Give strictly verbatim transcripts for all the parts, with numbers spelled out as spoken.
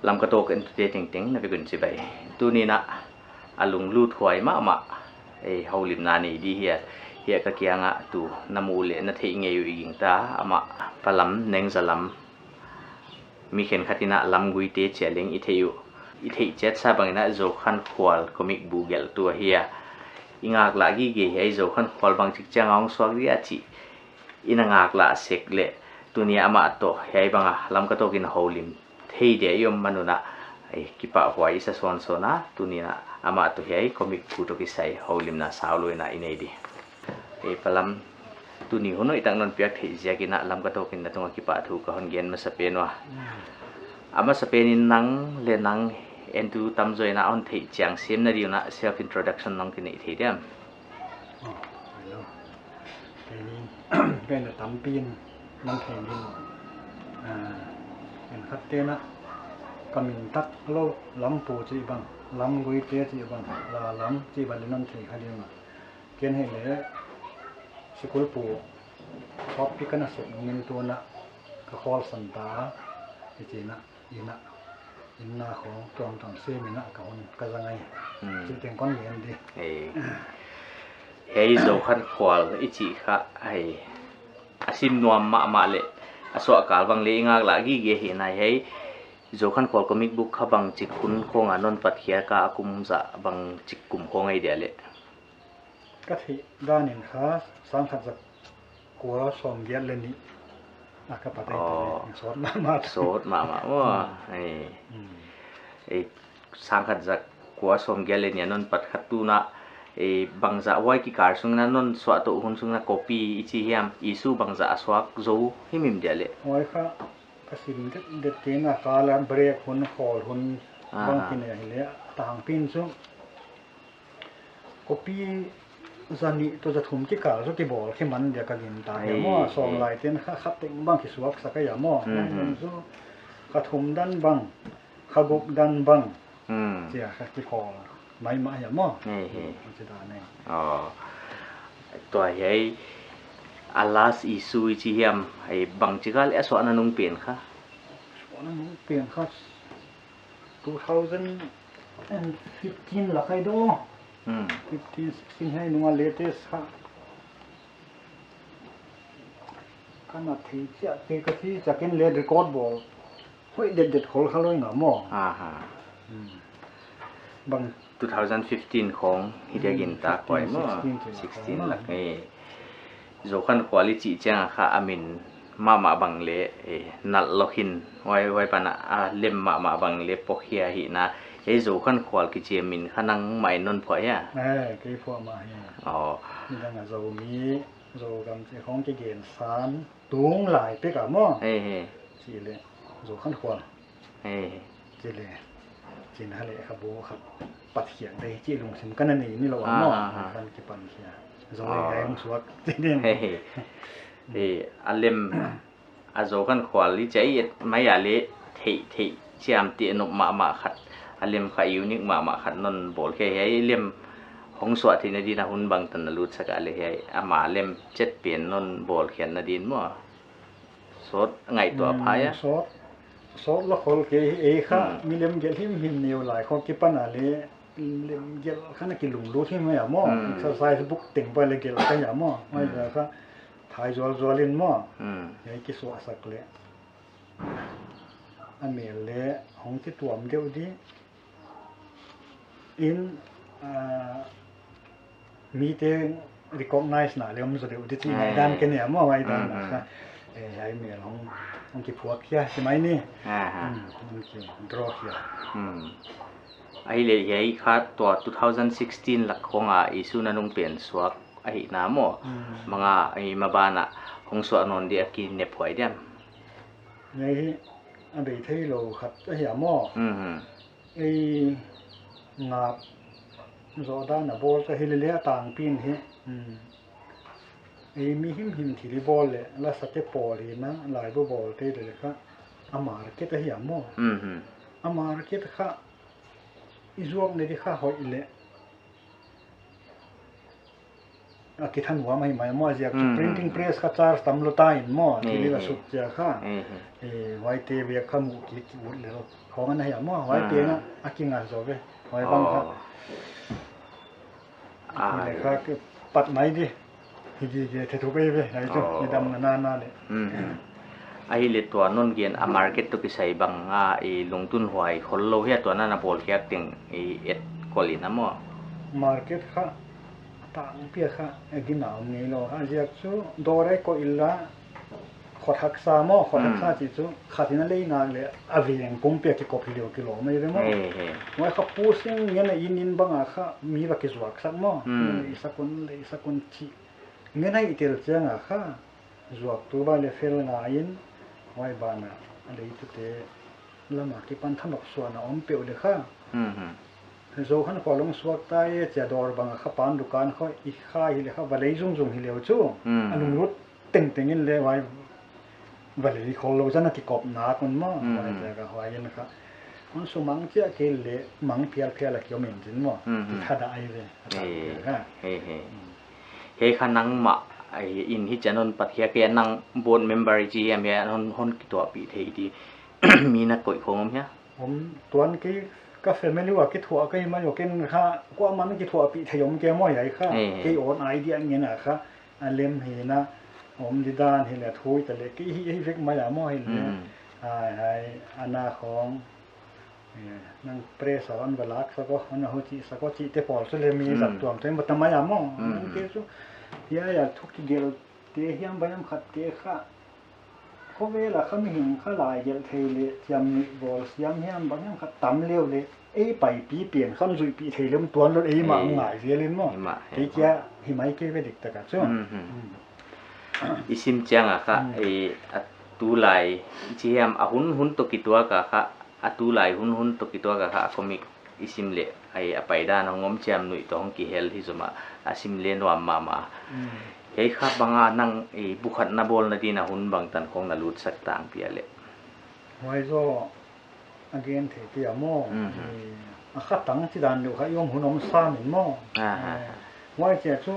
Lamka Talk entute tengteng na vek un chibai. Tuni'n a lunglut huai mahmah, eh, houlimna nei di hi a, hi a ka kiang a tu na mu leh na theih ngei uh i gingta, amah Pa Lam Nengzalam, mi khenkhat in a Lamguite chi a leng i thei uh. I theih chiat sa bang in a Zokhankhual comic bu gelhtu ahi a. I ngaklah gige hiai Zokhankhual bangchik chiang a hong suak dia chih i na ngaklah sek leh, tuni a amah toh hiai bang a Lamka Talk in houlim thei dia i om man un a, eh, kipahhuai i sa sawnsawn a, tuni'n a amah toh hiai comic bu toh kisai houlimna saulou in a i nei di. Eh, Pa Lam, tuni hun hoihtak non piak theih ziak in a Lamka Talk in na tung a kipahthu ka hon gen masa pen ua. Mm. A masa pen in nang leh nang entu tamzaw in a hon theih chian semna di un a self introduction nong kineih thei diam? Oh, hello. Keini, keini tampi in nang thei ni. Ah, khenkhat te'n a ka min tak lou, Lampu chih bang, Lamguite chih bang, Lalam chih bang leh nong thei kha di un a. Ken hileh, sikul pu, khop pi ka na sep nung in tu'n a, ka khawl san ta, i chih na, inn a, inn a khong tuamtuam sem in a ka hun ka za ngai. Hmm. Chih teng kon gen di. Eh. Hiai Zokhankhual i chih kha, hiai, a sim nuam mahmah leh, a suah kal bang leh i ngaklah gige hi a, hiai Zokhankhual comic book kha bangchik hun khong a non pat khia a, a kum zah bangchik kum khong ahi dia leh? Ka theih dan in kha sangkhat za kua sawmgiat leh nih a ka pat ahi. Oh. Sawt mahmah. Sawt mahmah. Wah. Hmm. Eh. Hmm. Eh, sangkhat za kua sawmgiat leh nih a non pat kha tu'n a, eh, bangzah huai kikal sung in a non suah toh hun sung in a copy i chi hiam, issue bangzah a suak zou himhim dia leh? Huai kha ka sim det det kei in a, kal a break hun, khawl hun, ah, bang kinei hileh, a tangpi in chu copy za nih toh za thum kikal chu kibawl khe man dia ka gingta. Ai, maw, sawm ai, lai te'n kha khat teng bang kisuak sak ahi a maw. Mhm. Nang chu kha thum dan bang, kha guk dan bang. Hmm. Chia kha kikhawl maimah ahi a maw. Hi, hi. Chih dan ahi. Oh. Tua hiai a last issue i chi hiam, hiai bangchik a leh a suahna nung pen kha? Suahna nung pen kha two thousand and fifteen lak ahi di. Hmm. Fifteen, sixteen hiai nung a latest kha. Ka na thei chiah, thei ka chi chiah ken leh record bawl hoih det det khol kha lou in a maw. Aha. Hmm. Bang. Two thousand fifteen khong hi dia, hmm, gingta khong ahi maw. Sixteen, sixteen lak. Eh. Zokhankhual i chih chiang a kha a min mahmah bang leh, eh, nalh lou in, huai, huai pan a lem mahmah bang leh pok hi a hi na. Hiai Zokhankhual kichi a min kha nangmah in non phuah hia? Eh, kei phuah mah hi. Oh. Midang a Zomi, Zogam chih khong kigen san, tung lai pek a maw. Hi, hi. Chih leh, Zokhankhual. Hi. Chih leh, chih na leh kha bu kha pat khiak di chih lungsim ka na nei ni lou a maw. Ah, ah, ah. Kan kipan khia. Zo, oh, ngai hong suak. Chih ni. Hi, hi. Eh, a lem, a Zokhankhual i chih mai a leh theih, theih chiam te nop mahmah khat. A lem kha unique mahmah khat non bawl khia, hiai lem hong suah theihna din a hun bangtan na lut sak a leh hiai, ama lem chet pen non bawl khiakna din maw. Sawt ngaihtuah, hmm, phai a. Sawt, sawt lou khol kei hi, ei kha, hmm, mi lem gelh himhim neu lai khong kipan a leh, lem gelh kha na kilunglut himhim a maw. Hmm. Exercise book teng pah leh gelh ka hi a maw. Hmm. Mai leh kha, thai zualzual in maw. Hmm. Hiai kisuah sak leh. A mel leh hong kituam deuh di. In, ah, mite recognize na leh om zaw deuh di chih, eh, dan ken hi a maw, huai dan, mm, kha. Eh, hiai mel hong, hong kiphuak khia, chih mai ni. Aha. Hmm, hong ki draw khia. Hmm. Ahihleh hiai kha tua two thousand sixteen lak khong a issue na nung pen suak ahi na maw. Hmm. Bang a, eh, maban a hong suah nawn di a kinephuai diam? Hiai hi, a bei theilou khat ahi a maw. Mhm. Ei ngap zoh dan a bawl ka hi leh leh a tangpi in hi. Hmm. Ei mi himhim thil i bawl leh, lasate pawl in a, laibu bawl te leh leh kha, a market ahi a maw. Mhm. A market kha, i zuak na di kha hoih leh. A kithanuam ahi mai maw, a ziak chu Mm, printing mm, mm. press kha charge tam lou ta in maw, He, thil a he. sut chia kha. He, he. Eh, huaite bek kha muh kik ki ut lel khong ana hi a maw, huai Mm. pen a, a kinga zaw ve. Huai bang kha. Oh. Ai. Hi le kha ke pat mai di. Hi di ke the thu pe ve, ai chu, Oh. i dam na na na le. Mm, mm. Ahihleh tua non gen a market toh kisai bang a i lungtun huai khol lou hia, tua na na bawl khiak teng i et kol in a maw? Market kha, tang pia kha, e gina om ngei lou. A ziak chu, dawr ei ko illa, khot haksa maw, khot Mm. haksa chi chu, khat in a lei nak le, a veng pumpi a kikop hi leu kilawm ei ve maw. He, he. Huai kha pusing ngen a in in bang a kha, mi va kizuak sak maw. Mm. Lei sak un, lei sak un chi. Ngen a i tel chiang a kha, zuaktu ba le fel nga in, huai ban a, a leitute lam a kipan thanop suan a om peuh le kha. Mm, mm. Zo khan khua long suak ta e, chia dawr bang a kha pan dukan khua i kha hi le kha, va lei zung zung hi leu chu. Mm. A lunglut teng teng in le huai va lei khol lou chan a kikop nak un maw. Mm. Huai chia ka huai in kha. Hun sumang chia ke le mang phial phial a kiom in chin maw. Mm, mm. Ki thada ai ve. A thak He, kia kha. he, he. Mm. He kha nangmah, ai, in hi chan hon pat khiak e, nang board member i chi hiam hia, hon, hon kituahpih thei di mi na koih khong om hia? Om tuan kei ka family ua kithuah ka hi mai ua ken kha, kuaman kithuahpih thei om kei maw hiai kha. Eh. Kei own idea ngen a kha, a lem hi na, om di dan hi le thui ta le, kei hi, hi vek mai a maw hi le. Mm. Ai, ai, ana khong. Eh, nang press a hon va lak sak o, hon va hu chi sak o, chihte pawl chu le mi Mm. zat tuamtuam in va tam mai a maw. Mm, Nang mm. te chu, hiai a thu kigelh te hiam bang hiam khat te kha. Khovel a kha mihing kha lai gelh thei le, chiamnuih bawl siam hiam bang hiam khat tam leu le, ei paipi pen kha zuihpih thei lem tuan lou ei mah Eh. ngai zel in maw. Hi mah, hi Kei mah. kia hi mai kei ve dik tak a chu. Mm, mm. Mm. I sim chiang a kha, Mm. eh, a tulai, chi hiam a hun hun toh kituak a kha, a tulai hun hun toh kituak a kha, a comic i sim le, ai a paidan hong om chiamnuih toh hong kihel hi zomah, a sim le nuam mahmah. Mm. Hiai kha bang a nang, eh, bu khat na bawlna din a hun bangtan khong na lut sak tang pia le. Huai zaw, a gen thei kei a maw. Mhm. Eh, a kha tang chi dan deuh kha i om hun om sam in maw. Ah, ah, Eh, ah. huai chia chu,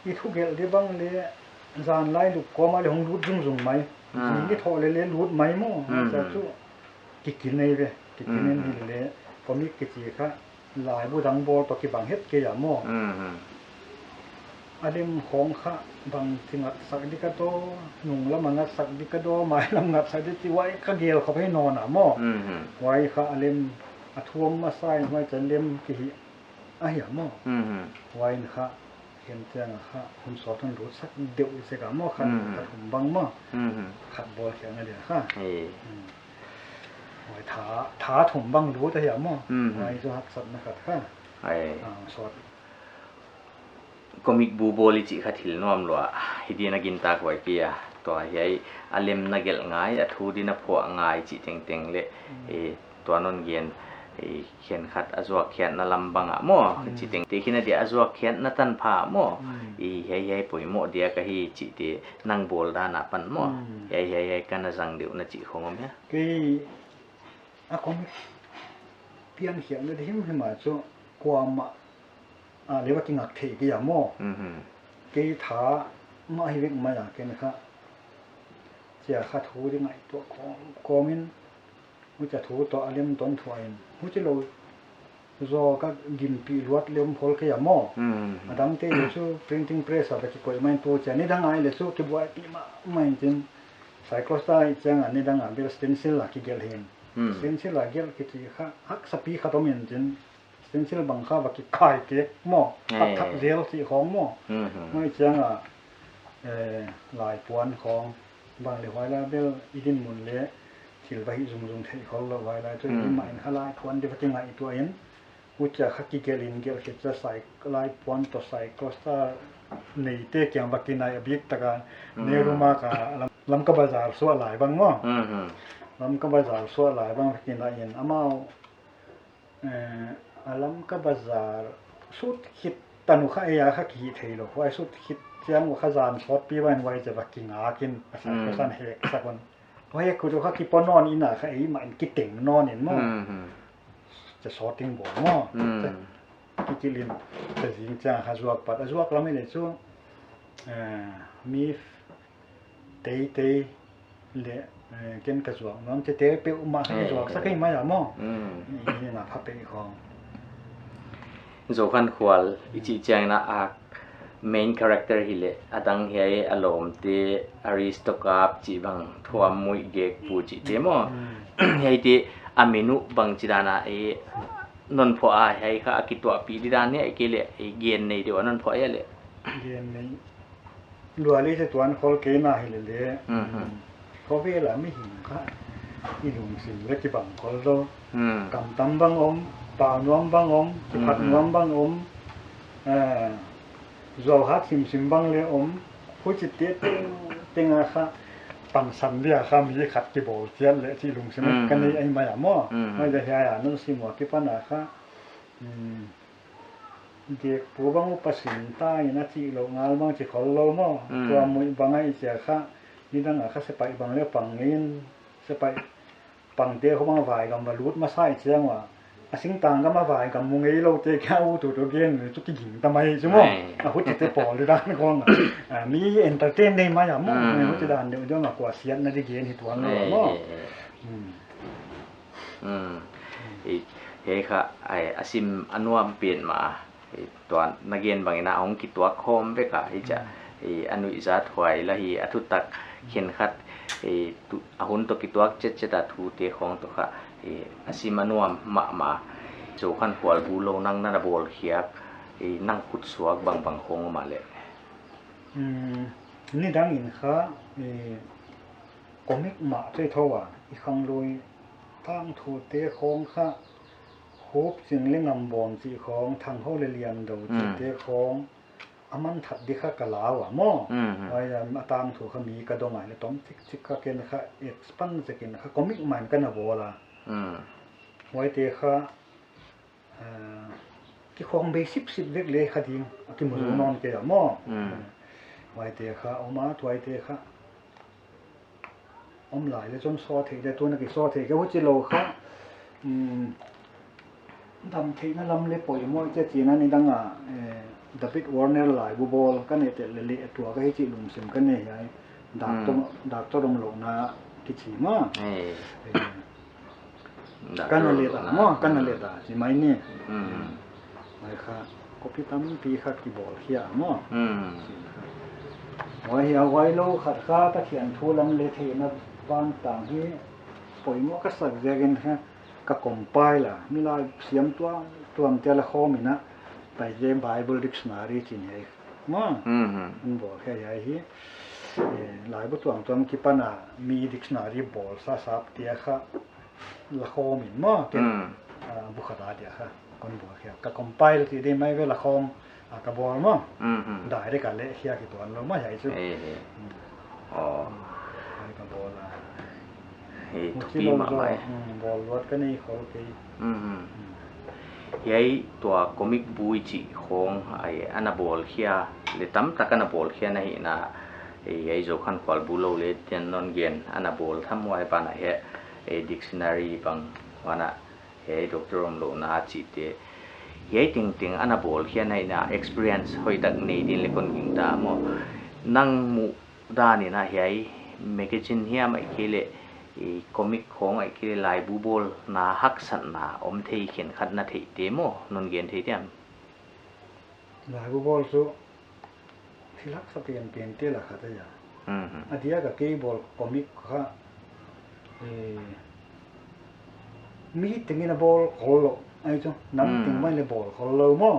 i thugelh di bang le, zan lai lup kawm a le hong lut zung zung mai. Mm. Zing i thoh le le lut mai maw. Huai chia Mhm. chu, kikin ei ve. Kikin in Mhm. hi le, comic kichi kha, laibu dang bawl toh kibang het kei a maw. Mhm. A lem khong kha bang chi ngat sak di ka daw, nung lam a ngat sak di ka daw, mai lam ngat sak di chi huai kha gel khop hi nawn a maw. Mhm. Huai kha a lem a thuam masa in huai chia lem ki hi a hi a maw. Mhm. Huai in kha hiam chiang a kha hun sawt hun lut sak deuh i sek a maw khat, Mhm. khat thum bang maw. Mhm. Khat bawl khiak na dia kha. Eh. Mm. Huai tha, tha thum bang lut a hi a maw. Mhm. Huai chu haksatna khat kha. Ai. Ah, sawt. Comic bu bawl i chih kha thil nuam lua. Hi din a gintak huai kia. Tua hiai a lem na gelh ngai, a thu din a phuah ngai chih tengteng le. Mm. Eh, tua non gen, eh, khenkhat a zuak khiatna lam bang a maw. Mm. Chih tengteng khin a dia a zuak khiatna tanpha maw. Mm. Eh, hiai hiai poimoh dia ka hi chihte nang bawl dan a pan maw. Mm. Hiai hiai hiai ka na zang deuh na chih khong om hia. Kei a comic pian khiakna di himhim a chu kuamah a le va kingak thei kei a maw. Mhm. Kei tha mah hi vek mai a ken kha. Chia kha thu di ngaihtuah kawm, kawm in. Huchia thu toh a lem ton thuah in. Huchi lou zaw ka ginpih luat lem khol kei a maw. Mhm. A dangte chu printing press a va kikoih mai in tu chia nidang a le chu kibuaipih mahmah in chin. Cyclostyle chiang a nidang a bel stencil a kigelh hi in. Hmm. Stencil a gelh kichi kha haksa pi khat om in chin. Stencil bang kha va kikhai kek maw. Eh. Thak thak zel chih khong maw. Hmm, hmm. Huai chiang a, eh, laipuan khong. Bang le huai lai bel i dinmun le thil va hih zungzung theih khol lou huai lai chu Hmm. i mah in kha laipuan di va kingaihtuah in. Huchia kha kigelh in gelh khit chia cyc-, laipuan toh cyclostyle neite kiang va kinai a bik tak a Hmm. Nehru Marg a lam, Lamka Bazar suah lai bang maw. Hmm, hmm. Lamka Bazar suah lai bang va kinai in amau, eh, a Lamka Bazar sut khit tan uh kha ei a kha kihi thei lou. Huai sut khit chiang uh kha zan sawtpi bang in huai chia va kingak in a san Hmm. ka san hek sak un. Huai khut uh kha kipawt nawn in a kha ei mah in kiteng nawn in maw. Hmm, hmm. Chia sorting bawl maw. Hmm. Chia kikilh in chia zing chiang kha zuak pat. A zuak lam i le chu Eh, mi teitei leh, eh, ken ka zuak nuam chihte peuhmah kha ka zuak sak hi mai a maw. I, i na pha pei khong. Zokhankhual i chih chiangin a main character hileh, a dang hiai a lawmte, Aristocrat chih bang, Thuammuih, Gekpu chihte maw. Hiaite a min uh bangchidan a i non phuah a, hiai kha a kituahpih didan hiai kei leh, i gen nei deuh a non phuah hiai leh. Gen nei. Luali se tuan khol kei na hilele. Khovel a mihing kha i lungsim leh kibang khol lou. Kam tam bang om, pau nuam bang om, kiphat nuam bang om. Eh, zuau hat simsim bang leh om. Huchite tengteng a kha pansan dia kha mi khat kibawl chiat leh chih lungsim ka nei ahi mai a maw. Mai leh hiai a non sim ua kipan a kha. Gekpu bang upa sim ta in a chih lou ngal bang chi khol lou maw. Thuammuih bang a i chia kha, nidang a kha sepaih bang leh pang in, sepaih pangte khong bang a vaigam va lut masa i chiang ua, a singtang gam a vaigam mu ngeiloute kia u tu tu gen tu kiging ta mai chu maw. A huchite pawl didan khong a, mi entertain nei mai a maw. Huchidan deuh deuh a kuasiatna di gen hi tuan lou a maw. Hiai kha a sim a nuam pen mah a, tuan na gen bangin a hong kituak khawm vek a, hichia a nuihzat huai lah hi, a thutak khenkhat a hun toh kituak chetchet a thute khong toh kha a sim a nuam mahmah. Zokhankhual Bulou nang na na bawlkhiak, nang khutsuak bangbang khong om a leh? Nidang in kha comic mah chih thou a, i khanglui tangthute khong kha, Hupching leh Ngambawm chih khong, Thanghou leh Liandou chihte khong, a man that di kha ka lau a maw. Huai a tangthu kha mi ka dong a leh tom chikchik kha ken kha expand zekin kha comic mah in ka na bawl a. Huaite kha kikhong bei sipsip vek leh kha ding a kimu zou nawn kei a maw. Huaite kha om a, tuaite kha om lai leh chom sawt theih leh tun a kisawt theih kei huchi lou kha. Damtheihna lam leh poimoh i chih chiangin nidang a David Werner laibu bawl ka na tel leh leh tua ka hi chih lungsim ka nei hiai. Doctor, doctor omlouhna kichi mah. Ka na let a maw, ka na let a chi mai ni. Huai kha copy tampi kha kibawl khia maw. Huai hi a huai lou khat kha Pathian thu lam leh theihna vantang hi poimoh ka sak ziakin kha ka compile a, mi laisiam tuamtuamte la khawm in a, Bible Dictionary chih hi maw. Kon bawl khia hiai hi. Laibu tuamtuam kipan a mi dictionary bawlsa sapte kha la khawm in maw, ken bu khat a dia kha kon bawl khia. Ka compile chih di mai ve, la khawm a ka bawl maw. Direct a leh khia kituan lou mah hiai chu. Hiai ka bawl a. Huchi lou zaw, bawl luat ka nei khol kei. Hiai tua comic bu i chih khong a na bawl khia leh tamtak a na bawl khia na hihna, hiai Zokhankhual Bulou leh Tiannon gen a na bawl tham huai ban a hiai dictionary bang huan a hiai doctor omlouhna chihte, hiai tengteng a na bawl khia na hihna experience hoihtak nei din leh kon gingta maw. Nang muh dan in a hiai magazine hiam ahihkeileh comic khong ahihkeileh laibu bawlna haksatna om thei khenkhat na theihte maw, non gen thei diam? Laibu bawl chu thil haksa penpente lak khat ahi a. A diak a kei bawl comic kha mi tengin a bawl khol lou ahi chu, nam teng mai leh bawl khol lou maw.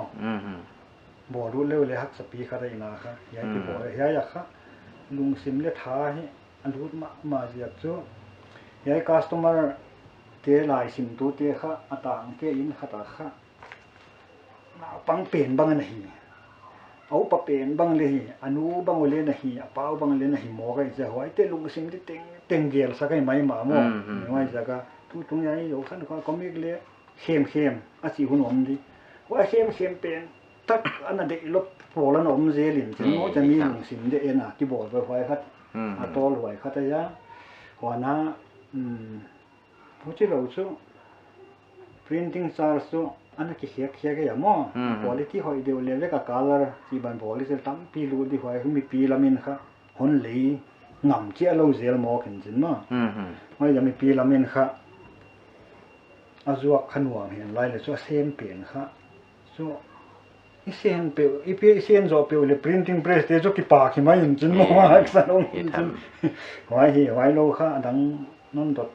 Bawl lut leh leh haksa pi khat ahi na kha hiai kibawl hiai a kha lungsim leh tha hi a lut mahmah ziak chu, hiai customer te, laisimtute kha a tangte in khat a kha naupang pen bang ana hi, a upa pen bang leh hi, a nu bang leh ana hi, a pa bang leh ana hi maw ka hi chia, huaite lungsim di tengteng gelsak ahi mai mah maw. Huai ziak a tutung hiai Zokhankhual comic leh khemkhem a chih hun om di. Huai khemkhem pen tak ana deih lou pawl ana om zel in chin maw, chia mi lungsim di en a kibawl huai khat a tawl huai khat ahi a. Huan a huchi lou chu printing charge chu Ana kikhiak khiak e a maw. Mhm. Quality hoih deuh leh vek a color chih bang bawl i zel tampi lut di huai mipi lam in kha hon lei ngam chiah lou zel mawk in chin maw. Mhm. Huai a mipi lam in kha a zuak kha nuam hen lai leh chu a sem pen kha. Chu i sen peuh, i pi i sen zoh peuh leh printing press te chu kipak hi mai in chin maw. Eh, haksa lou i in chin. Huai hi, huai lou kha a dang non dot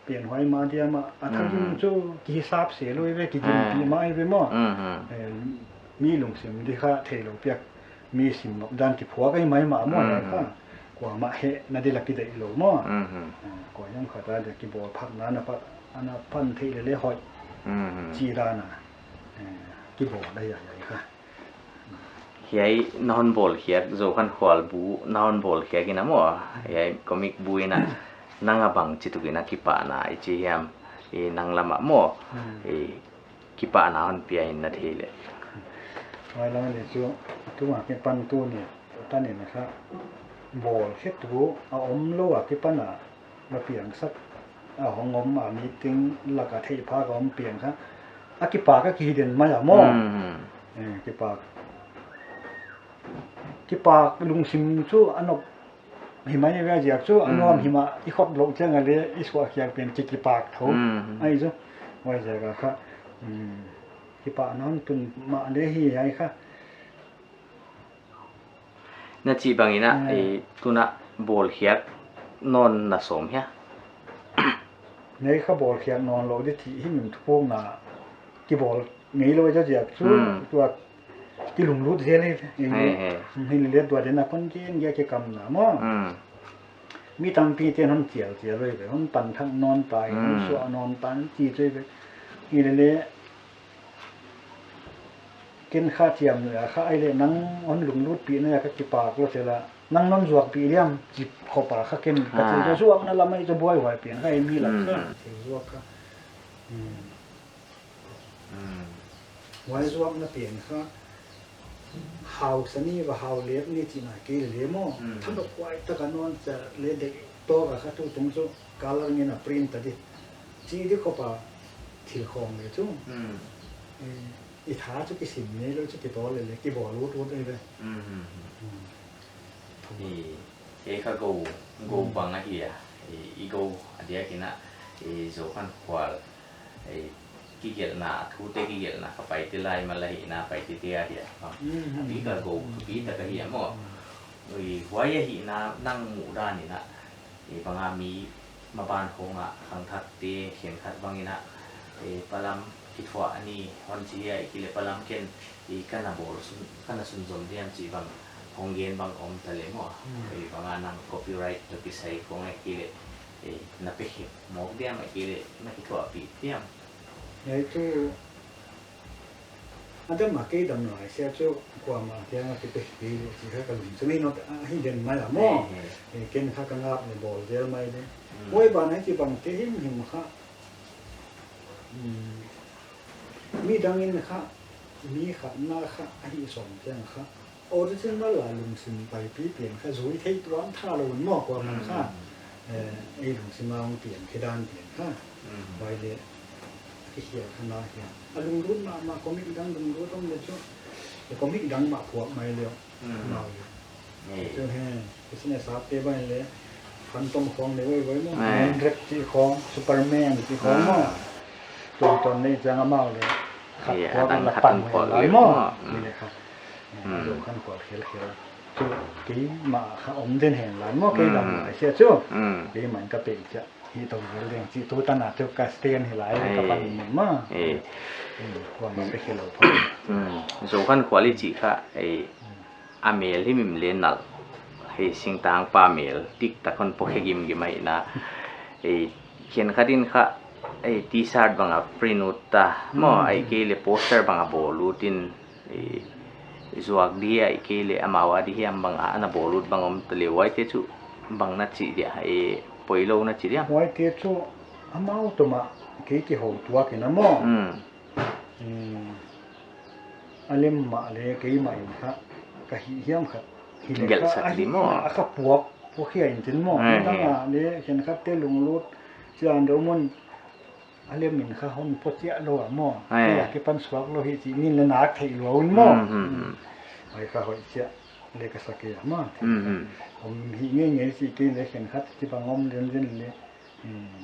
pen huai mah diam a, a thak in chu kihisap se lou ve, kiginpi mai ve maw. Mhm. Eh, mi lungsim di kha theilou piak, mi sim dan kiphuak ai mai mah maw, mhm, kha. Kuamah hehna di la kideih lou maw. Mhm. Eh, kua hiam khat a dia kibawl phatna na phat, ana pan theih leh leh hoih. Mhm. Chih dan a. Eh, kibawl a hiai, hiai kha. Hiai na hon bawl khiak, Zokhankhual bu na hon bawl khiak in a maw. Hiai comic bu in a nang a bangchituk in a kipahna i chi hiam, i nang lam ah maw. Hmm. I kipahna hon pia in na thei leh. Huai lam leh chu, tu a kipan tuni tan in kha bawl khiak tu a om lou a kipan a va piangsak a hong om a, meeting lak a theih phak a om piang kha. A kipak a kihi den mai a maw. Hmm. Eh, kipak. Kipak lungsim chu a nop hi mai ve a ziak chu, a nuam hi mah i khop lou chiang a leh i suah khiak pen ki kipak tho. Hmm. Ai chu, huai ziak a kha, hmm, kipahna hon tun mah leh hi ai kha. Na chih bang in a, eh, tun a bawl khiak nawn na sawm hia? Nei kha bawl khiak nawn lou di chih hi min thupukna kibawl ngei lou i ziak chu, hmm, tua kilunglut zel hi, hi, hi. Hi leh tua den a kon gen gia kikamna maw. Hmm. Mi tampi ten hon chial chial lou ve, hon pan thak nawn ta, hon, hmm, suah nawn ta, chi chu ve. Hi leh leh ken kha chiam leh kha ai leh nang hon lunglutpih na a ka kipak lou zel a. Nang non zuakpih diam chih khop a kha ken ka chi, ah, zuakna lam ai chu buaihuai pen kha, ei mi lak kha. Hmm. Thil zuak kha. Hmm. Hmm. Huai zuakna pen kha hausa ni va hau lep ni chihna kei leh maw. Hmm. Thangah huai tak a nawn chiat leh dek tawk a kha tu tung chu color ngen a print ta di. Chi di khop a thil khawng leh chu. Hmm. Eh, i tha chu kisim nei lou chu kitawl leh leh kibawl ut ut ai ve. Hmm, hmm, hmm. Hmm. I, ei kha go, go, hmm, bang ahi a. I, i go a diak in a, i Zokhankhual, i kigelhna, thute kigelhna kha Paite lai mah la hi na, Paite te ahi a. Hmm, hmm, a bik a go, hmm, thupi tak ahi a maw. Hmm. I, huai ahihna nang muhdan in a, i bang a mi maban khawng a khangthakte khenkhat bang in a, eh, palam kithuah a ni hon chi hia, ahihkeileh palam ken, eh, ka na bawl sun, ka na sunzom diam chih bang hong gen bang om ta leh maw. Hmm. Eh, bang a nang copyright toh kisai khawng ahihkeileh, eh, na pe khek mawk diam, ahihkeileh na kithuahpih diam. Hiai chu a dam a kei dam lai sia chu kuamah kiang a kipe kei lou chih kha ka lungsim in a hi den mai a maw. He, he. Eh, ken kha ka ngap leh bawl zel mai di. Hmm. Huai ban ah chibang te himhim kha, hmm, midang in kha, mi khat na kha a hih sawm chiang kha, original a lungsim paipi pen kha zui thei tuan tha lou maw kuamah kha. Hmm. Eh, ei lungsim a hong piang khe dan pen kha. Hmm. Huai leh, a kikhial kha na hia. A lunglut mahmah comic dang lunglut om leh chu, eh, comic dang mah phuak mai leh. Hmm. Mau leh. Ei. Chu he, business a te bai leh, Phantom khawng leh voi voi maw. Ei. Moonraker chih khawng, Superman chih khawng maw. Ah. Tuamtuam nei chiang amau leh. Khat, ei, phuak a dang la khat pan hong phuak leh leh maw. Maw. Hmm. Ni leh kha. Hmm. Zokhankhual khelkhel chu keimah kha om den hen lai maw, kei dam lai sia chu. Hmm. Keimah in ka pe chiah hi tong zel ding chih tu tan a chu ka stand hi lai, ka pan in maw. Ei. Hmm, kuamah pe khe lou phot. Hmm. Zokhankhual i chih kha, ei, hmm, a mel himhim leh nal. Hei singtangpa mel, diktak hon pawh khe gimgim ahi na. Ei, khenkhat in kha, ei, T-shirt bang a print ut ta maw, hmm, ahihkeileh poster bang a bawl ut in, eh, zuak di ahihkeileh amau a di hiam bang a ana bawl ut bang om ta leh, huaite chu bang na chih dia, eh, poilou na chih dia. Huaite chu amau toh mah kei kihou tuak in a maw. Hmm. Hmm. A lem mah leh keimah in kha ka hih hiam khat hi leh kha, gelhsak a di hih maw. A kha puak, puak hia in chin maw. Hmm. Midang a leh khenkhat te lunglut chian deuh mun a lem in kha hon pawt chiah lou a maw. Ai. Kei a kipan suak lou hi chih min le nak theih lua un maw. Mm, mm, mm. Ai kha hoih chiah le ka sa kei a maw. Mm, mm. Om hi ngeingei chih kei le khenkhat chibang om zenzen le. Mm.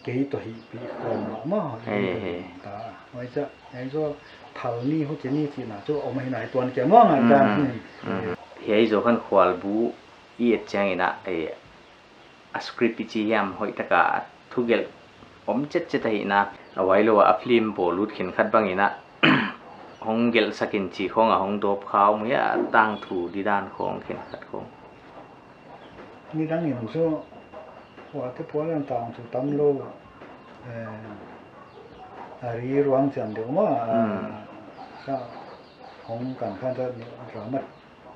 Kei toh hihpih khawm mahmah. Hei, hei. Ta, huai cha, huai zaw thal ni hu chi ni chihna chu om hi nai tuan kei maw ngai dan. Mm, mm. Hiai Zokhankhual bu i et chiangin a, eh, a script i chi hiam hoih taka a thugelh om chetchet ahihna, a huailou a film bawl ut khenkhat bangin a, hong gelhsak in chi khong a hong dawp kha om hia, tangthu di dan khong khenkhat khong. Nidang in chu, huate pual in tangthu tam lou, eh, a ri ruang chian deuh maw, a, hmm, kha hong kan khan ta ni drama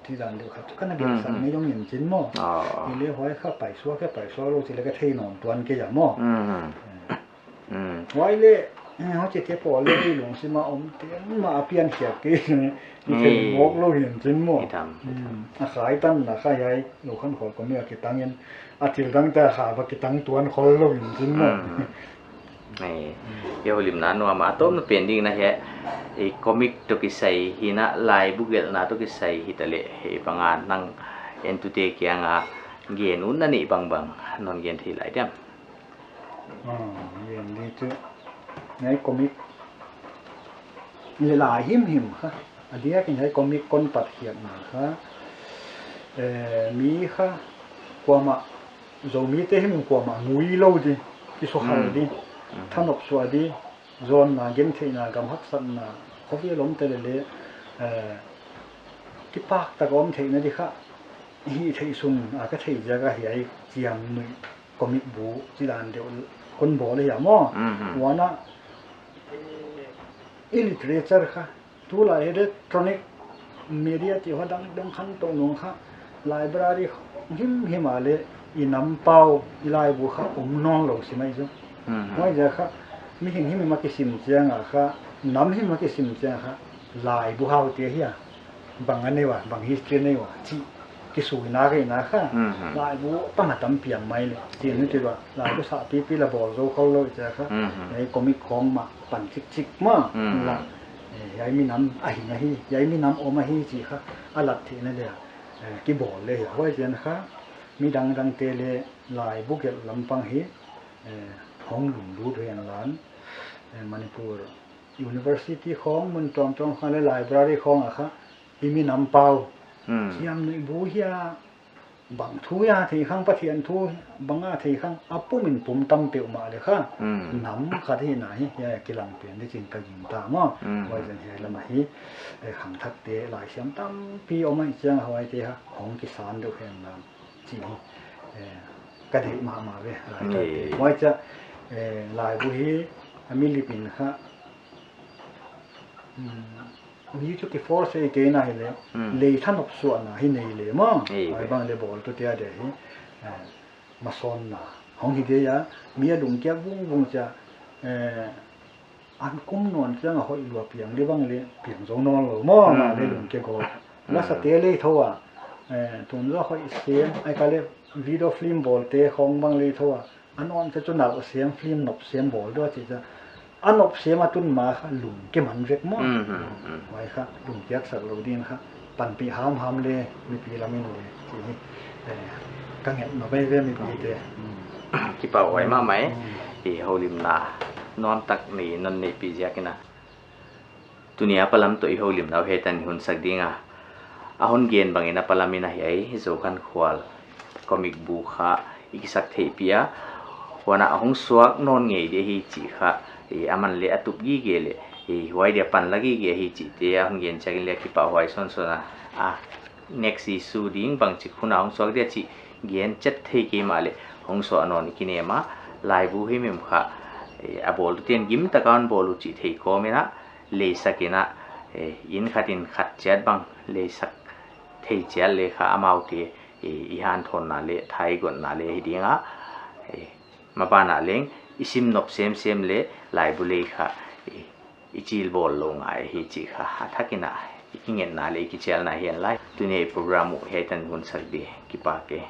ti dan deuh khat chu ka na gelhsak, hmm, ngei jong in chin maw. Ah. Ile huai kha paisuak kei, paisuak lou chi le ka thei nawn tuan kei a maw. Hmm. Eh. Mm. Huai le, eh, huchite pawl le i lungsim a om te, ma a pian khiak kei, i thei, mm, mawk lou hi'n chin maw. I tam, i tam. Mm. A khai tan na kha hiai, Zokhankhual comic a kitang in, a thil dang te kha va kitang tuan khol lou hi'n chin maw. Mm. Eh, mm, i houlimna nuam a, a tawpna pen ding na hiai, eh, comic toh kisai hi na, laibu gelhna toh kisai hita le, eh, bang a nang entute kiang a gen utna nei bangbang, non gen thei lai diam. Ah, hiai ni chu. Hiai comic le lai himhim kha. A diakin hiai comic kon pat khiakna kha. Eh, mi kha kuamah, Zomite himhim kuamah ngui lou di, kisukhal di, mm, mm, thanop suah di, zawnna, gentheihna, gam haksatna, khovel om te le le, eh, kipak tak om theihna di kha. Hih theih sung a ka theih ziak a hiai Chiamnuih comic bu chi dan deuh kon bawl hi a maw. Mhm. Huan a, eh, i literature kha, tulai electronic media chih hua dang dang khan tou nung kha, library himhim a le i nam pau, i laibu kha om nawn lou si mai chu. Mhm. Huaiziak kha, mihing himhim a kisim chiang a kha, nam himhim a kisim chiang a kha, laibu hau te hi a. Bang a nei ua, bang history nei ua, chih kisuina kha i na kha. Mhm. Laibu tam a tam piang mai le. Chih ni ti ua, laibu sahpipi la bawl zou khol lou chia kha. Mhm. Hiai comic khong mah pan chikchik mah. Mhm. La, eh, hiai mi nam a hing ahi, hiai mi nam om ahi chih kha. A lat theihna dia, eh, kibawl le hi. Huai chiang kha, mi dangdang te le laibu gelh lampang hi, eh, hong lunglut hen lan. Eh, Manipur University khong mun tuamtuam kha le library khong a kha, i mi nam pau. Hmm. Chiamnuih bu hi a, bang thu a thei khang, Pathian thu bang a thei khang, a pum in pum tam peuhmah le kha. Hmm. Nam khat hi na hi, hiai kilang pen di chin ka gingta maw. Hmm. Huai zen hiai lam a hi, eh, khangthak te, laisiam tampi om a hi chiang huaite kha, hong kisan deuh hen lan. Chih hi, eh, ka deih mahmah ve, laibu te. Huai chia, eh, laibu hi, a mi lip in kha, mm, mi chu kiforce ei kei na hi le, mm, lei thanop suahna hi nei le maw. Ei, huai ve. Bang le bawltute a dia hi, eh, masawnna hong hi dia, mi a lungkiak vungvung chia, eh, an kum nawn chiang a hoih lua piang di bang le piang zou nawn lou maw, hmm, ma le lungke go. Hmm. Lasa te le tho a, eh, tun zaw hoih siam, ai ka le video film bawl te khong bang le tho a. A nawn te chu nalh siam film nop siam bawl dua chih chia. A nop siam a tun ma kha lungke man vek maw. Hmm, hmm, hmm. Huai kha lungkiak sak lou din kha. Panpih hamham le, mipi lam in le, chih hi, eh, ka nget na veve mipite. Mm. Kipahhuai mahmah e. Mm. I houlimna nuamtak nei, non neihpih ziakin a. Tuni a palam toh i houlimna uh hiai tan hun sak ding a. A hon gen bangin a palam in a hiai, Zokhankhual comic bu kha i kisak theihpih a. Huan a hong suak nawn ngei di hi chih kha, eh, aman le a tup gige le, eh, huai dia pan la gige hi chih te a hon gen chiangin le kipahhuai sawnsawn a. A, next issue ding bangchik hun a hong suak dia chih gen chet thei kei mah le hong suah nawn i kinem a. Laibu himhim kha, eh, a bawltute'n gim taka hon bawl uh chih thei kawm in a, leisak in a, eh, inn khat inn khat chiat bang leisak thei chiat le kha amaute, eh, i hanthawnna le thaigonna le hi ding a, eh, maban ah leng i sim nop semsem le laibu lei kha, eh, i chil bawl lou ngai hi chih kha a thak in a i kingetna le i kichialna hi en lai. Tuni a i program uh hiai tan hun sak di, kipak e.